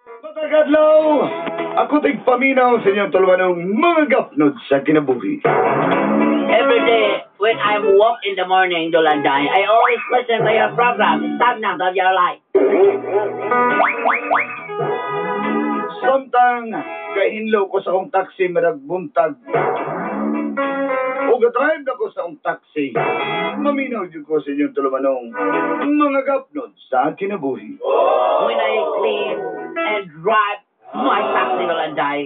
Matagadlaw, ako tigpaminaw sa inyong tulumanong mga gapnod sa kinabuhi. Every day when I walk in the morning, Dolanday, I always listen to your program, Stagnant of Your Life. Samtang gahinlo ko sa akong taxi madagbuntag. O ga-drive na ko sa akong taxi. Maminaw jud ko sa inyong tulumanong mga gapnod sa kinabuhi. When I clean and drive my taxi, Dolanday,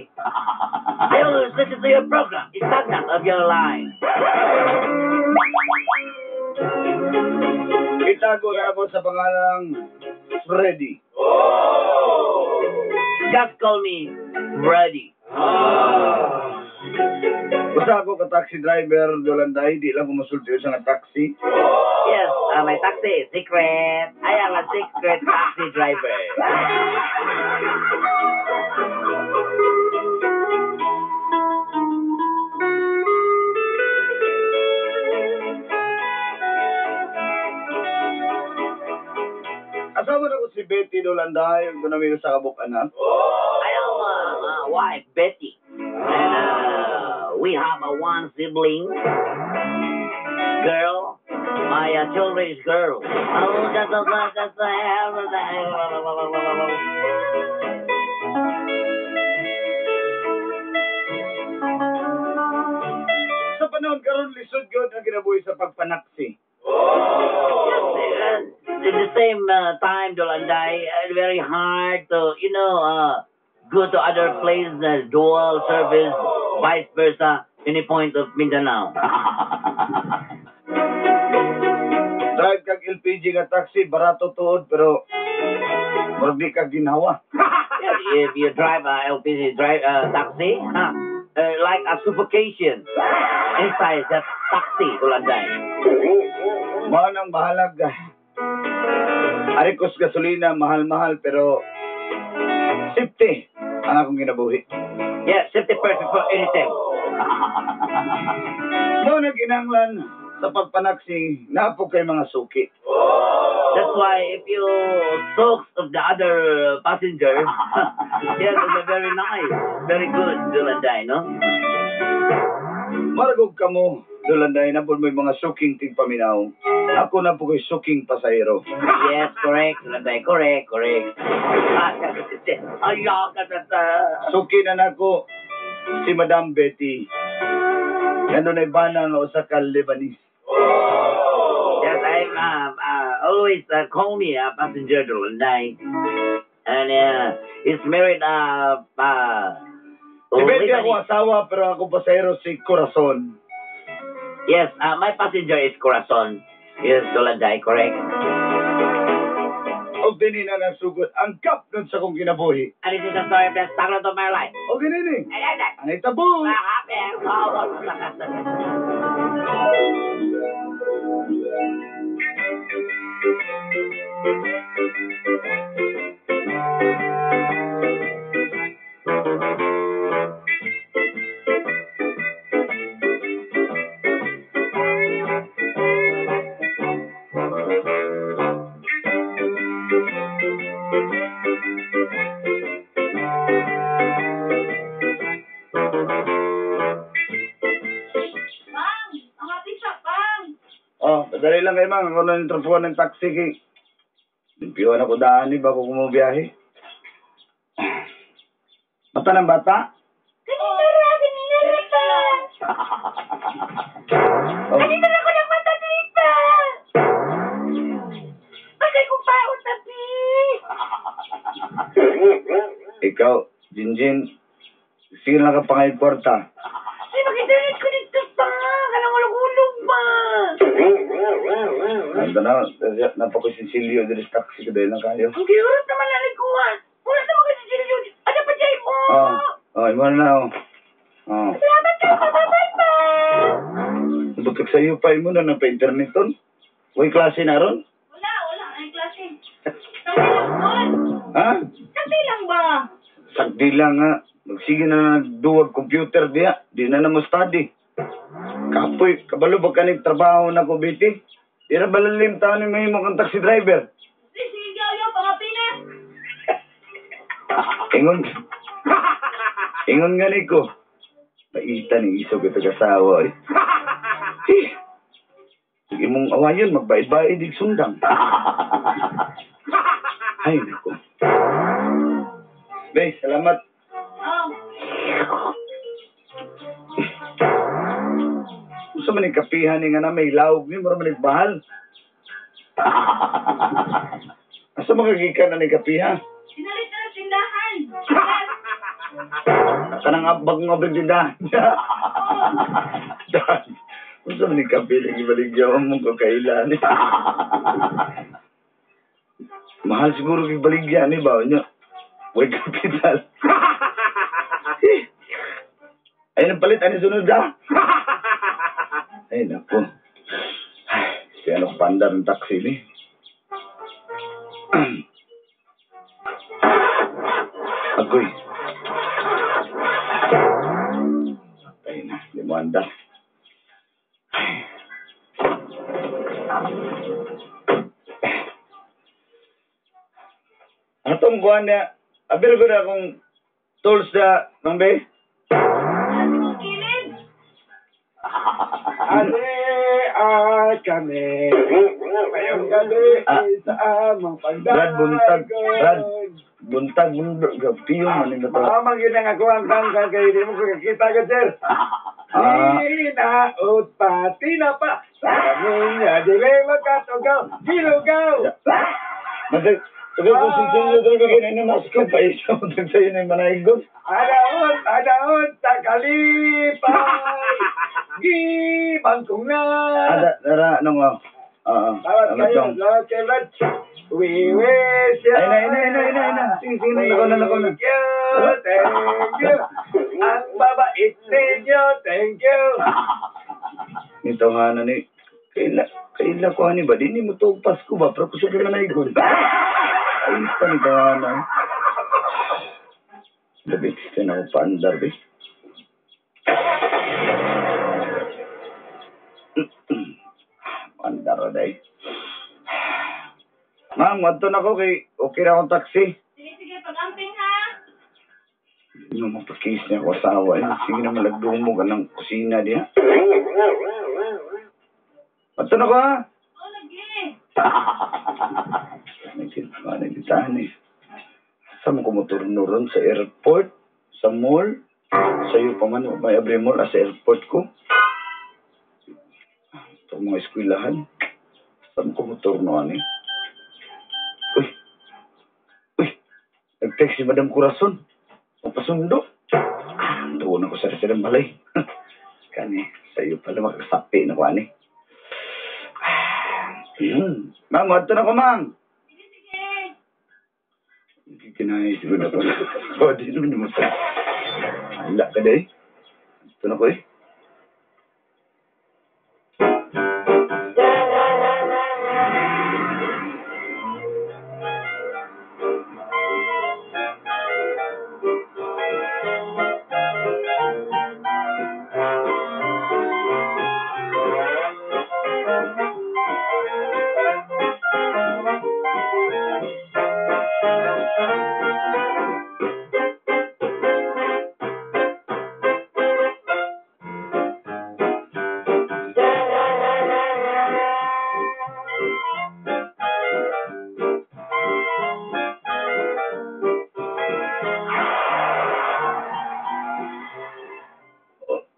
I always listen to your program, Stagnant of Your Life. Itago na ako sa pangalang Freddy. Just call me Freddy. Basta ako ka taxi driver, Dolanday, di lang ko masulti sa nga taxi. Yes, my taxi is secret. I am a secret taxi driver. Asawa na ko si Betty Dolanday, ug dunay sa kabuk anak. I am wife, Betty. And we have a one sibling girl. My children is girl. Oh, that's Sa panahon karon lisod gyud ang kinabuhi sa pagpanaksi. Yes, in the same time, Dolanday, very hard to, go to other places, dual service, vice versa, any point of Mindanao. Drive kag LPG nga taxi, barato tuod pero murag di ka ginhawa. Yes, if you drive a LPG drive taxi, like a suffocation inside that taxi, Dolanday. Mao nang bahalag. Arikos gasolina, mahal-mahal pero safety ang akong kinabuhi. Yeah, safety first before anything. Mao na kinahanglan sa pagpanaksi naa po kay mga suki. That's why if you talk of the other passenger, yes, it's very nice, very good, Dolanday, no? Maragog kamo, Dolanday, naa po mo'y mga suking tigpaminaw. Ako naa po ko'y suking pasahero. Yes, correct, Dolanday, correct, correct. Suki na nako si Madam Betty. Yan na bana nga usa ka Lebanese. Yes, I'm always call me a passenger, Dolanday. And he's married Si Betty Lebanese. ako asawa pero ako pasahero si Corazon. Yes, my passenger is Corazon. Yes, Dolanday, correct. Og dinhi na nasugod ang gapnod sa akong kinabuhi. And this is the story of the struggle of my life. Og dinhi, And I ang itabo. happy. Pang! Ang ating siya, Pang! Oh, dali lang kayo, mang. Ako na yung trapuan ng taxi kay. Limpiwan ako daan ni bago ko mubiyahe. Mata ng bata? Kanina ra! Kanina ra pa! Oh. Kanina ra ko ng mata dito! Bagay kong paon tabi! Ikaw, Jinjin, sige lang ka pangayong kwarta. Ay, mag-internet ko dito pa! Kanang ulog-ulog ba? Nanda na, napakusinsilyo diri sa taxi ko dahil lang kayo. Ang giurot naman na nagkuhan! Wala naman kasi silyo! Ano pa dyan mo? Oh, oh, imo na oh. Oh. Salamat ka! Bye-bye pa! Butok sa iyo pa imo na na pa-internet ton. Uy, klase na ron? Wala, wala. Ay, klase. Sakti lang, Tol. Ha? Sakti lang ba? Sagdi lang nga. Magsige na nagduwag computer diya. Di na na mo study. Kapoy, kabalo ba kanig trabaho na ko, Betty? Di na balalim taon ni mahimo kang taxi driver. Sige, ayaw, pangapina. Ingon. Ingon gani ko. Paita ni isog ito kasawa eh. Eh. Imong awayon, magbaid-baid ig sundang. Ay, nako. Be, salamat. Oh. Usa man ni kapihan ni nga na may lawog ni, mura man ni bahal. Asa makagikan na ni kapiha? Pinalit na ng tindahan. Kanang abag nga abag tindahan. Unsa man ni kape lagi baligya mo ko kailan. Mahal siguro kay baligya ni ba nya. Way kapital. Ay nang palit ani sunod ah. Ay nako. Ay, siya ano pandar ng taxi ni. Agoy. Ay na, di mo andar. Atong kuhan na, abir ko na akong tools na, Mang Bay. Ale kami. Ngayong gabi sa amang Brad, buntag. Brad, buntag, buntag. Piyo man nila to. Mahamang yun ang ako ang tangka kay di mo kakita ka, sir. Hinaot pa, tinapa. Sa kami dili magkatugaw, gilugaw. Matag, tugaw ko sa sinyo talaga kayo na masko pa isa mo sa'yo na yung manaigot. Adaot, adaot, takalipay. Gibangkong na. Ada, dara, anong, oh. Oo. Salamat kayo, salamat kayo, Brad. We wish you. Ay na, ay na, ay na, ay na, ay na. Sige, sige, nakaw na, nakaw na. Thank you, thank you. Ang babait ninyo, thank you. Nitawanan ni, kaila ko ani ba? Di ni mo tuog Pasko ba? Pero kusog na naigon. Ay, panitawanan. Labi, kaya na ako paandar, be. Paandar na, day. Ma'am, wadto na ko kay okay na akong taxi. Sige, sige, pag-amping ha. Yung mapakis niya ako asawa eh. Sige na malagdumo ka ng kusina diya. Wadto na ko ha. Oh, lagi. Nagkitahan eh. Saan mo kumuturno ron? Sa airport? Sa mall? Sa'yo pa man, may abre mall sa airport ko. Ito mga eskwelahan. Saan mo kumuturno ani? Uy! Uy! Nag-text si Madam Corazon. Magpasundo. Tuon ako sa silang balay. Kani, sa'yo pala makasapi na ko ani. Ma'am, wadto na ko, ma'am. Sige, sige. Kinay siguro ako. Oh, di naman mo sa. Ala ka day. Ito na ko eh.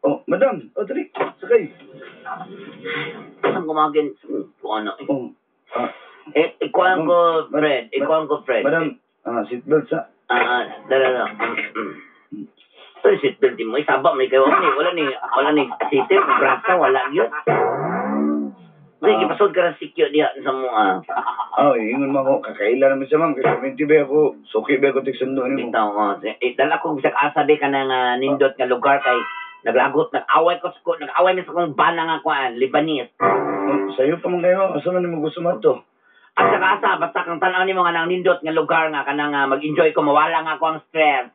Oh, madam. Oh, dali. Sakay. Saan kumagin? Kung ano eh. Oh. Eh, ikuan ko, Fred. Ikuan ko, Fred. Madam, seatbelt sa. Dala, dala. Pero seatbelt mo, isaba may kayo. Wala ni, wala ni seater, brasa, wala yun. Sige, pasod ka rin sikyo diya sa mo, ah. Oh, ingon mo ako. Kakaila naman siya, ma'am. Kasi 20 ba ako, suki ba ako tiksundo ni mo. Bitaw, oh. Eh, dala ko bisag asa di ka ng nindot nga lugar kay naglagot, nag-away ko, nag-away mi sa kong bana nga kuan, Lebanese. Oh, sa'yo pa man kayo, asa man mo gusto mo to? At saka asa, basta kang tanaw nimo nga nang nindot nga lugar nga kanang mag-enjoy ko, mawala nga ako ang stress.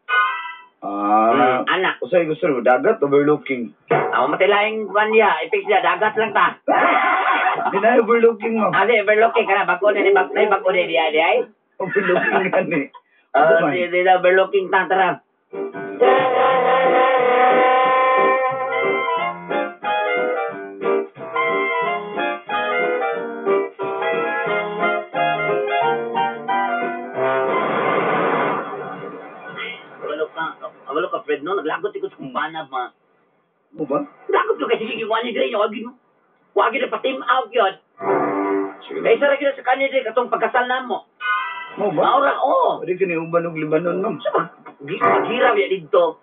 Anak. Usay gusto mo, dagat, overlooking. Matilaing kuan niya, ipix niya, dagat lang ta. Di na overlooking mo. Di, overlooking ka na, bago na ni, bago na, bago na diya, diya. Overlooking nga ni. Ano ba? Di na, overlooking ta, tara. Kabalo ka, Fred, no? Naglagot ko sa kumbana, ma. Mo ba? Naglagot ko kasi sige, wani dre, wagi na pa-team out yun. Sige. Kaysa ra gyud sa kanila dre, katong pagkasal na mo. Mo ba? Maura, oo. Pwede ka ni uban og Libanon, ma'am. Maghirap ya dito.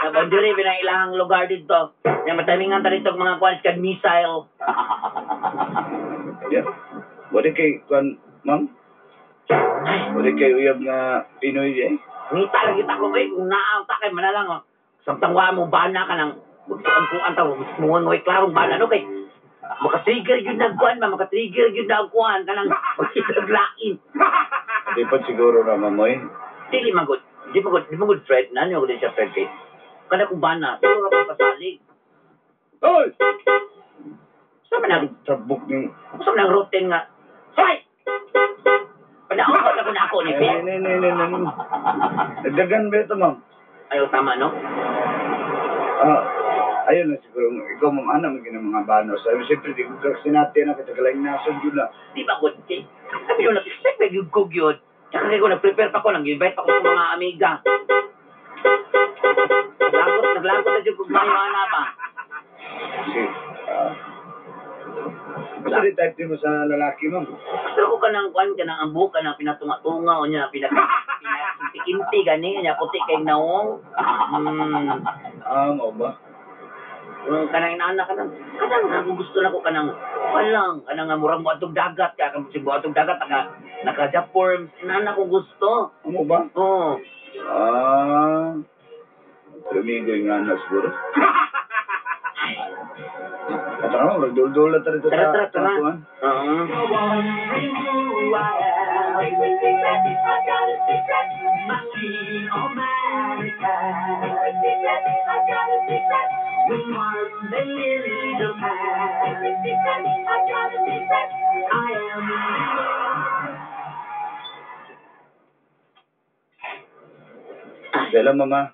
Sa boundary binang ilahang lugar dito. Yang matamingan ta dito mga kwan kag missile. Yeah. Pwede kay kwan, ma'am? Pwede kay uyab nga Pinoy eh. Ngita lagi ta ko eh kung naa ta kay manalang oh. Samtang wa mo bana ka nang magsuan-kuan ta mungoy klarong bana no kay maka-trigger gyud nag kuan ma, maka-trigger gyud nag kuan kanang magsiglain. Di pa siguro na ma'am oy. Dili man gud. Di man gud, di man gud Fred nanyo gud siya Fred kay kada kong bana, pero ra pasalig. Oy! Sa man ang Tabok ning sa man ang routine nga. Hoy! Panaon ako na ako ni Ay, Fred. nay, nay, nay, nay, nay. Nagdagan ba ito, ma'am? Ayaw tama no? Ah, ayun na siguro. Ikaw, ma'am, ana, maging mga bano. Sabi, siyempre, di ko kaksinati na katagalang nasod yun na. Di ba gud? Sabi nyo, nag-expect may gugog yun. Tsaka kayo, nag-prepare pa ko, nag-invite pa ko sa mga amiga. Naglagot na dyan kung mayo ana ba. Kasi, basta di type din mo sa lalaki, ma'am. Gusto ko ka ng kuan ka ng ambu ka ng pinatunga-tunga o niya, pinakinti-kinti gani, niya puti kay naong. Ah, mao ba? Kanang inaana ka nang, kanang ako gusto na ko kanang, walang, kanang murag mo atong dagat, kaya kang mo atong dagat, naka-japorms, inaana ko gusto. Amo ba? Oo. Ah, lumigoy nga na siguro. At ako, nagdul-dul na tayo Tara, tara, tara. kuan. Oo. Dala, mama.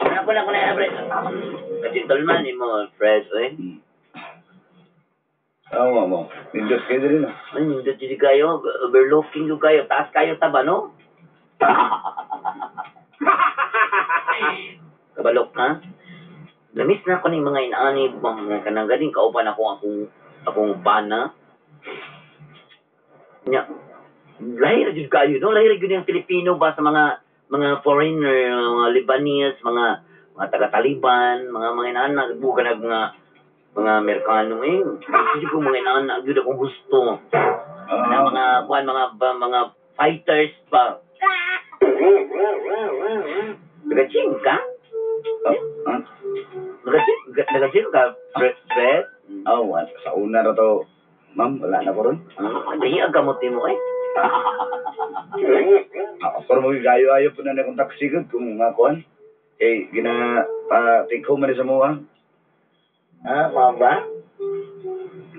Ako na, pre. Ka-gentleman ni mo, Fred, eh. Oo, mama. Nindot kayo din, ah. Ay, nindot yun kayo. Overlooking yung kayo. Taas kayo taba, no? Kabalok, ha? Namiss na ako ng mga inaani bang kanang galing kauban ako akong bana. Nya, lahi ra jud kayo, no? Lahi ra jud yung Pilipino ba sa mga foreigner, mga Lebanese, mga taga-Taliban, mga inaana, bukan nag mga Amerikano eh. Hindi ko mga inaana jud akong gusto. Mga kuan, mga fighters pa. Nagaching ka? Nagaching ka, Fred? Oh, sa una na to, ma'am, wala na ko ron. Nahiya ang gamot mo eh. Ako rin magigayo-ayo po na na akong taxi ko kung nga kuan. Eh, gina-take home man sa mua. Ah, mao ba?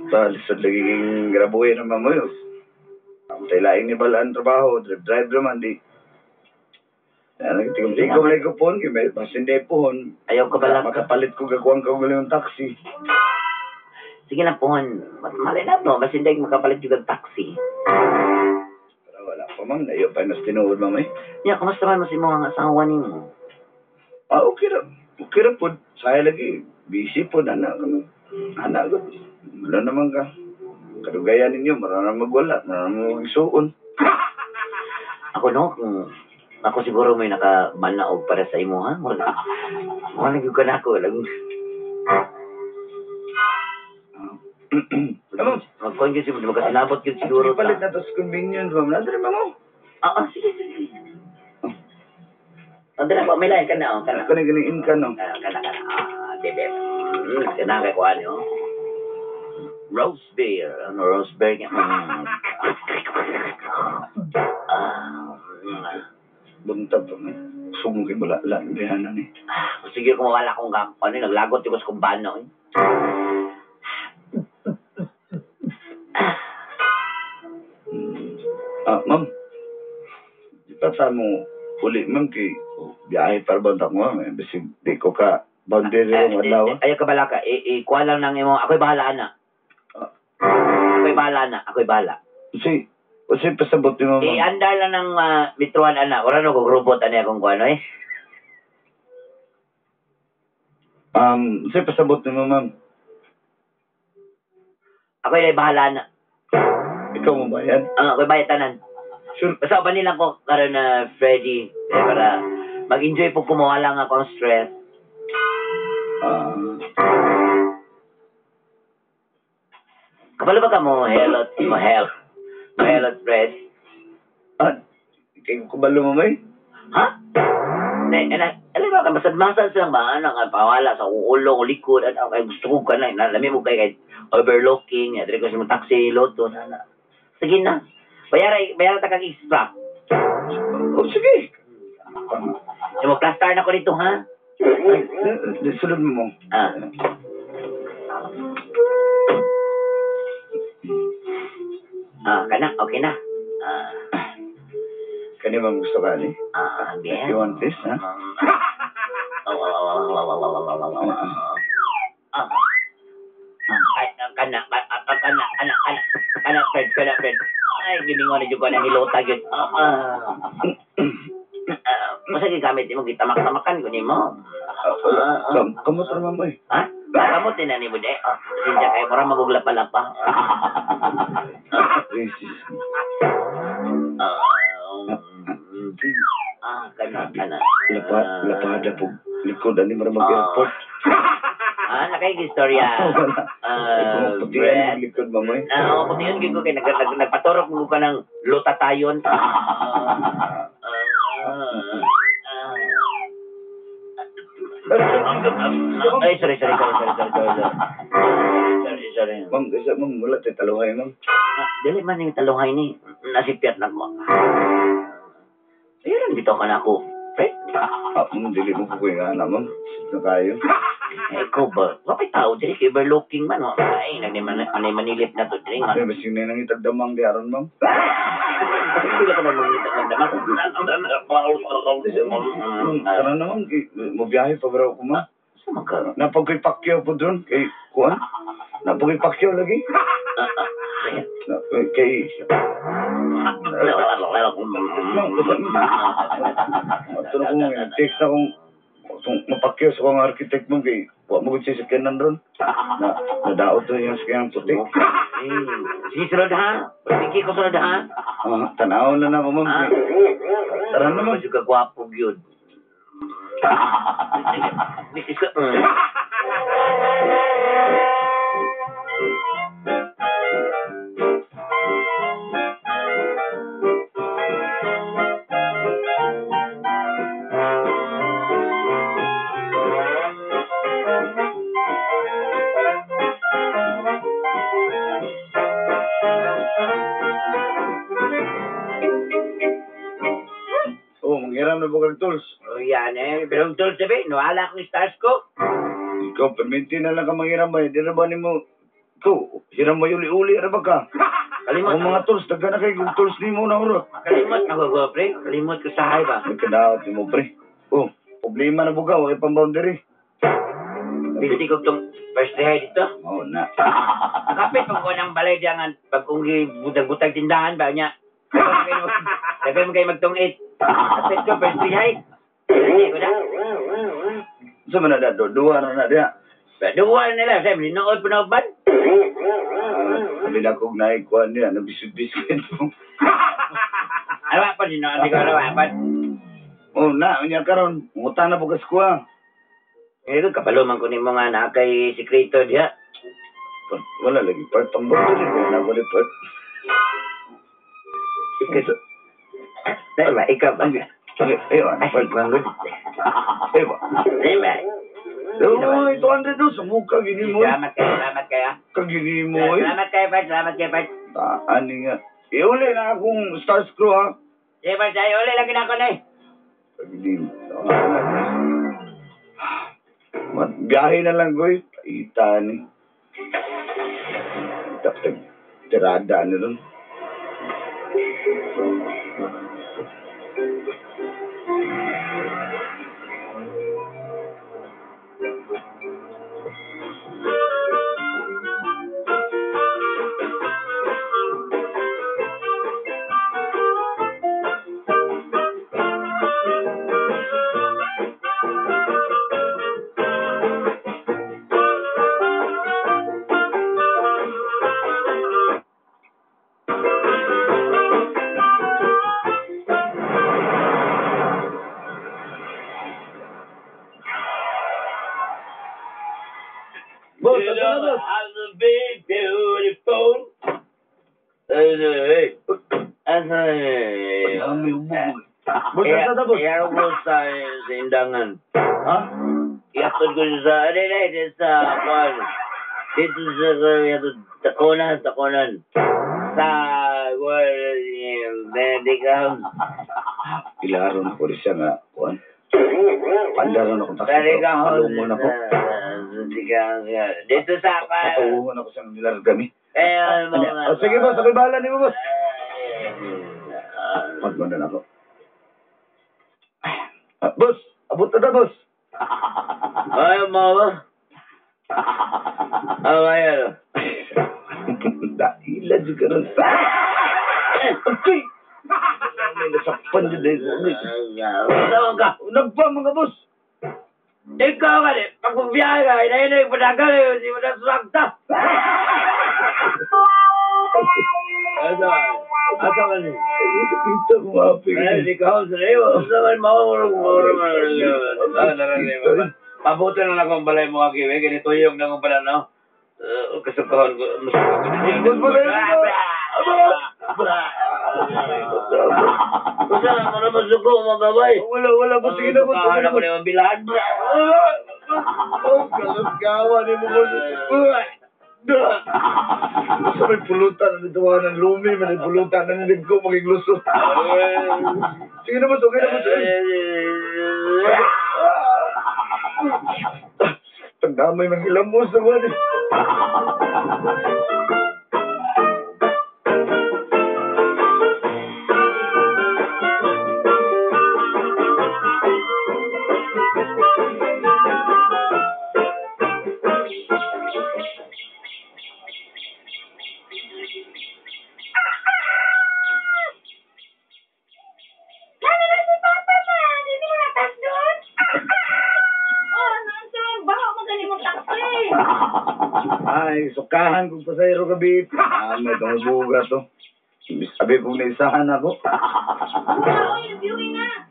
Sa lisod lagi king grabuhin ng mamoy. Ang taylaing ni Balaan trabaho, drive-drive naman di. Tingkom lagi ko po, may basin di pohon. Ayaw ka balak. Makapalit ko gakuang kaugaling ng taxi. Sige na pohon, malay na no, basin di makapalit juga taxi. Pero wala pa ma'am, nayo pa mas tinuod ma'am eh. Ya, kumusta man mo si mga asawa nimo? Ah, okay ra. Okay ra po. Saya lagi, busy po, anak ko. Anak ko. Wala naman ka. Kadugayan ninyo, marunong magwala, marunong magsuon. Ako no, kung ako siguro may nakamanaog para sa imo, ha? Wala gyud ka na ako. Ano? Magkuhan gyud siguro, magkasinabot gyud siguro. Palit na to sa convenience, ma'am. Nandun ma'am, oh. Ah, sige, sige. Nandun na, may lain ka na, oh. Kana. Ako na ganing ka, no? Kana, kana. Ah, bebe. Kana kay kuhan, oh. Rose beer. Ano, rose beer niya? Buntag pa, man. Sugong kay wala, wala. Bihanan, eh. Sige, kung wala akong ano, naglagot yung sa kumbano, eh. Ah, ma'am. Di pa ta mo uli, ma'am, kay oh, biyahe para ba ako, ma'am? Eh, bisig, di ko ka boundary Eh, ng adlaw. eh, ayaw ka bala ka. Ikuha lang ng imo. Ako'y bahala na. Ah. Ako'y bahala na. Ako'y bahala. Kasi, kasi pasabot ni ma'am. I-andar lang ng mitruan ana. Wala no kog robot ani akong kuano eh. Kasi pasabot ni ma'am. Ako'y bahala na. Ikaw mo ba yan? Ako'y bayad tanan. Sure. Basta uban nilang ko karon na Freddy eh, para mag-enjoy po kumuha lang ako ang stress. Kabalo ba ka mo helot mo help? Mo helot Fred? Kay kabalo mo may? Ha? Ne, ana, alam mo ka masad-masad silang ba ano nga pawala sa akong ulo, akong likod, ano kay gusto ko ka na, lami mo kay overlooking, diri ko sa mo taxi loto na na. Sige na. Bayara ta kag extra. Oh, sige. Mo plaster na ko dito ha. Ay, sulod mo mo. Ah. Ah, kana, okay na. Ah, Kani ma'am gusto ka ni? ah, bien. You want this, ha? Ah. Ay, kana, kana, kana, kana, kana, Fred, kana, Fred. Ay, gimingon na jud ko na hilota gyud. Masa gigamit nimo gitamak-tamakan ko nimo. Kamot ra ma'am eh. Ha? Kamot din na nimo de. Pasensya kayo, mura maguglapa-lapa. Racist. Kana, kana. Lapa, lapada po. Likod, ani mara mag-airport. Ah, nakay istorya. Wala. Puti Brad. ang likod, ma'am eh. Ah, oo, puti yun, ko kay nagpaturok mo ka ng lutatayon. Ay, sorry, sorry, sorry, sorry, sorry, sorry, sorry. Sorry, sorry. Ma'am, kasi ma'am, wala tayo taluhay, ma'am. Dili man yung taluhay ni. Nasipyat na ko. Ayun, dito ka na ako. Fred? Ah, ma'am, dili mo ko kuya na, ma'am. Sit na kayo. Eh, ikaw ba? Wapay tao, dili kay overlooking man. Oh. Ay, manilip na to, dili man. Ay, basig na nang itagdamang di aron, ma'am. Sila ka na mangita ng damang. Ma'am, tara na, ma'am. Mabiyahe pa ba ako, ma'am? Sa magka? Napagko'y Pacquiao po doon. Kay, kuan? Napagko'y Pacquiao lagi. Kay... Ma'am, kasi, ito na kong text na kong itong mapakyaw sa kong architect mo kay wa mo gud siya sakyanan ron. Na nadaot to yung sakyanan puti. Sige, sunod ha. Sige ko sunod ha. Ah, tanaw na na ako, ma'am. Ah. Tara na, ma'am. Medyo kagwapo yun. Oh, manghiram na bukag tools. Oh, yan eh. Pero tol, sabi, nawala akong stars ko. Ikaw, perminti na lang ka manghiram ba? Di na ba nimo? Ikaw, hiram mo uli-uli, ano ba ka? Kalimot. Ang mga tools, daghan na kay kung tools nimo na urot. Kalimot ako ko, pre. Kalimot ko sa hay ba? Nagkadaot nimo, pre. Oh, problema na bugaw, way pang boundary. Busy ko itong first day dito. Oh, na. Nakapit pag ko ng balay diyan nga pag kung butag-butag tindahan ba niya. Daghan mo kayo magtungit. Kapit ko first day hay. Hindi ko na. Sa man na do, duwa na na diha. Duwa nila, sabi, ninood po na uban. Sabi na kong naikuan niya, nabisud-biscuit mo. Ano pa, ninood ko, ano pa. Oh, na, unya karon, ngutang na bukas ko ah. Eh, kabalo man ko nimo nga na kay sekreto diha. Wala lagi part pang boundary, kaya na wala part. Ikaw, ba, ikaw ba? Okay, ayun, Ay, part. good. Ayun ba? Ay, ba? Oh, 800 do, sumuka, gini mo. Salamat kayo, salamat kayo. Kagini mo eh. Salamat kayo, Bart. Salamat kayo, Bart. Taan nga. Iuli na akong star screw ha. Sige, Bart, ay, uli lang ginako na eh. Kagini mo. Biyahe na lang ko eh. Paita ni. Tapos tirada ni ron. Boss, asa na, boss? Have to be beautiful. Hey, asa Dami ubo. Boss, asa na, boss? Iyaro ko sa indangan. Ha? Iatod ko sa, ano na, sa, kuwan. Dito sa, takonan, takonan. Sa, kuwan, medical. Ilaron ako rin siya nga, kuan. Pandaron ako taxi. Medical. Palungon ako. Dito sa, kuwan. Patawungon ako siyang nilargami. Eh, ano Ano? Oh, sige, boss. Ako'y bahala ni mo, boss. Pagmanda na ako. Ah, boss, abot na ta, boss. Ay, mama. Ay, ano. Dahila dyan ka rin. Okay! May nasakpan dyan eh. Tawag ka. Nagpa, mga boss. Ikaw ka rin. Pag bumiyahe ka, inainay, panagal, hindi mo na suwagta. Asa, asa ka rin. Kita ko maapi. Eh, di ka sa iyo. Sa man mo Pabuto na lang akong balay mo kagi, ganito yung nang pala no. Kasukahon ko, masuka ko din. Boss, boss, Basta mo na masuko mga gabay. Wala, wala, boss. Sige na, boss. Sukahan ako na yung bilahan. Oh, kalasgawa ni mo, boss. Sa may pulutan na nito ng lumi, may pulutan na nilig ko, maging lusot. Sige na, boss. Okay na, boss. Tandamay mang ilamos na ba? Lalo na si Papa man! Hindi mo natas doon? Oh, ano ang sa baho mo gani mong taxi? Ay, sukahan kong pasayro gabi. Ah, may tumubuga to. Sabi kong naisahan ako. Oy, viewing na.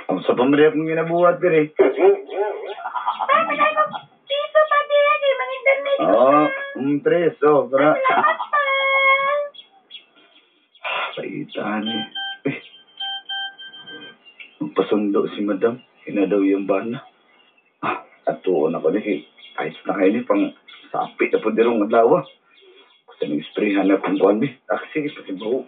Ang sa pamilya kong ginabuhat din eh. Papa, dahil mo piso pa di kay mang-internet ko. Oo, tres. Oh, para. Salamat pa. Paitan eh. Eh. Magpasundo si madam. Hina daw yung bana. Ah, at tuon ako ni. Ayos na kayo ni pang sapi na po dirong adlaw. Gusto nang isprehan na kung kuwan bi. Ah, sige, pati bawo.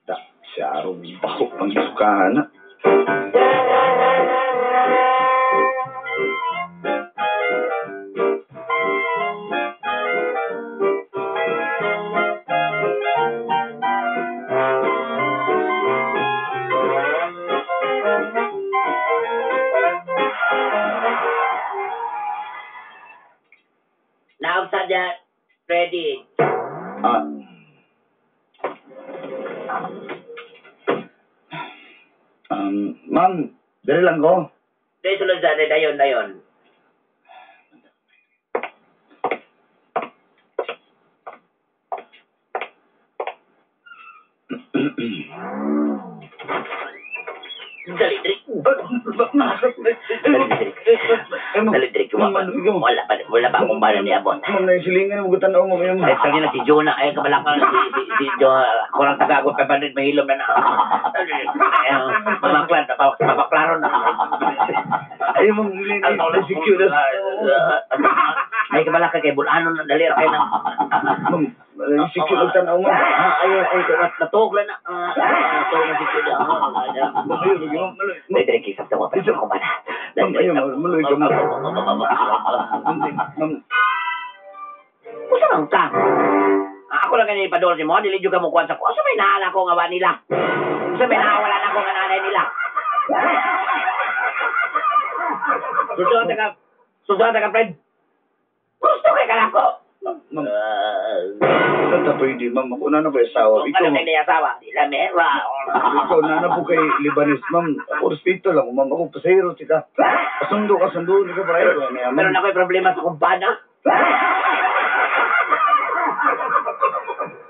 Da, siya arong baho pang isukahan na. Now, sa ready. Ah. Ma'am, dali lang ko. Dahil sulod sa dayon, dayon. Dali, dali. Dali, dali. Wala pa akong bala ni Abot. Ma'am, naisilingan mo gutanaw mo kayo. Ay, tangin na si Jonah. Ay, kabalaka na si Jonah. Kurang taga ako, 500, mahilom na na. Mamaklan, mapaklaro na. Ay, ma'am, secure na. Ay, kabalaka kay Bulano na dali ra kayo ng... Ma'am, secure ang tanaw, ma'am. Ay, ay, natuog lang na. Natuog na si Kuya. Ma'am, ayun, ma'am, maloy. Ay, dali, kisap na ko. Ako ba na? Ma'am, ayun, maloy ka, ma'am. Ma'am, Usa man ka? Ako lang ganyan ipadol si mo, dili jud ka mo kuwan sa ko. Asa may nahala ko nga wa nila? Asa may nawala na ko nga nanay nila? Susunod ka, susunod ka, friend. Gusto kay kanako. Ma'am, ito pwede, ma'am. Ako na na ko asawa. Kung Ikaw, ano kay asawa, di la mera. Ikaw na na po kay Libanes, ma'am. Ako, respeto lang. Ma'am, ako, pasahero, chika. Pasundo ka, sundo. Hindi ka para ito. Ano yan, Meron ma'am? ako'y problema sa kumpana.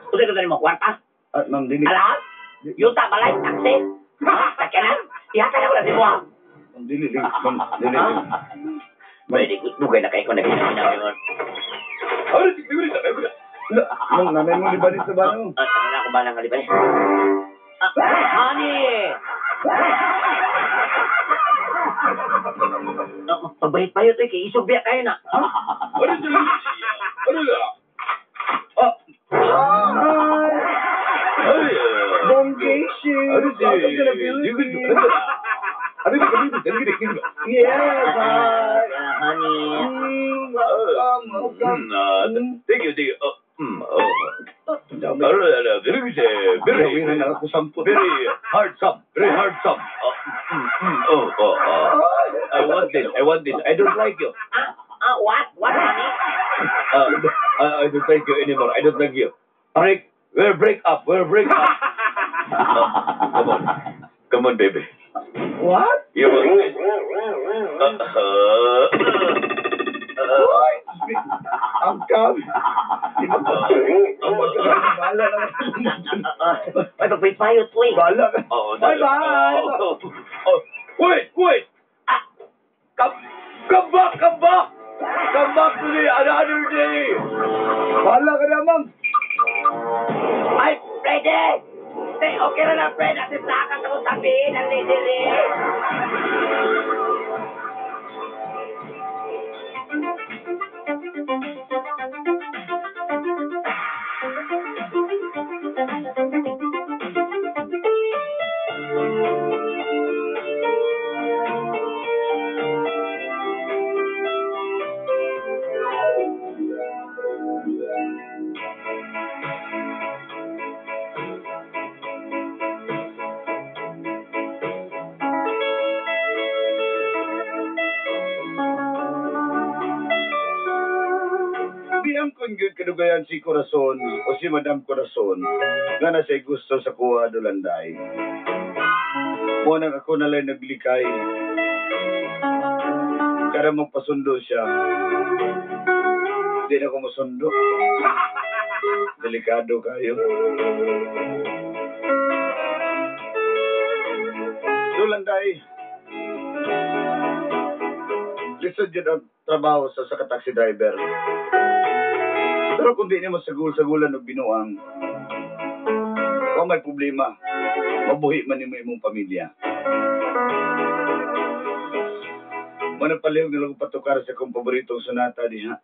Usa ka mo, kwarta? Ah, ma'am, dili. Alam? Yuta, balay, taksi? Sakyanan? Ihatag ako na si Buha. Ma'am, dili, dili. Ma'am, dili. Ha? Pwede, dugay na kayo kung nag-inamin. Ma'am, nanay mo Libanes na ba, no? Ah, ano na ako ba ng Libanes? Ah, honey! Ah, Pabahit-bahit ito, kay isog biya kayo na. Ah! Bongation! Welcome to the Philippines! Yes, hi! Ah, honey. Welcome, welcome. Thank you, thank you. Oh, oh. Dami. Very, Gawin na ako samput. very hard sum, very hard sum. Oh, oh, oh. I want this, I want this. I don't like you. Ah, ah, what? What, honey? I don't like you anymore. I don't like you. Break, we'll break up, we'll break up. Come on. Come on, baby. What? You want this? Uy! Ang kami. Di ba? Ang Bahala na. Ah, ah, Ay, pabahit-bahit, uy. Bahala ka. Oh, Bye-bye! Oh, oh, wait, wait! Ah, Come, come back, come back! Come back to me another day! Bahala ka na, ma'am. Ay, Freddy! Hey, okay na lang, Fred. At plaka sa kong sabihin ang lady Lee. Di ang kungyod kadugayan si Corazon o si Madam Corazon nga na siya'y gusto sa kuha dulanday. Mo nang ako nalay naglikay. Kada magpasundo siya. Di na ako masundo. Delikado kayo. Dulanday. Lisod yun ang trabaho sa taxi driver. Pero kung di nimo sagul-sagulan og binuang, wa may problema. Mabuhi man nimo imong pamilya. Mao palihog nila ko patukar sa akong paboritong sonata diha.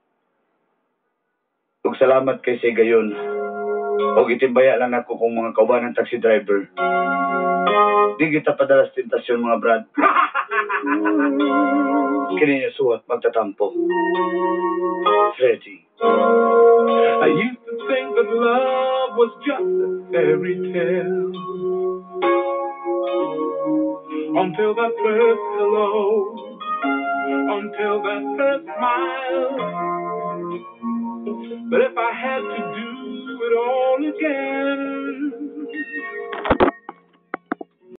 Ug salamat kay say gayon. Og itimbaya lang ako kung mga kauban ng taxi driver. Di kita padalas tentasyon, mga brad. Kini niya suwat magtatampo. Freddy. I used to think that love was just a fairy tale. Until that first hello, until that first smile. But if I had to do it all again,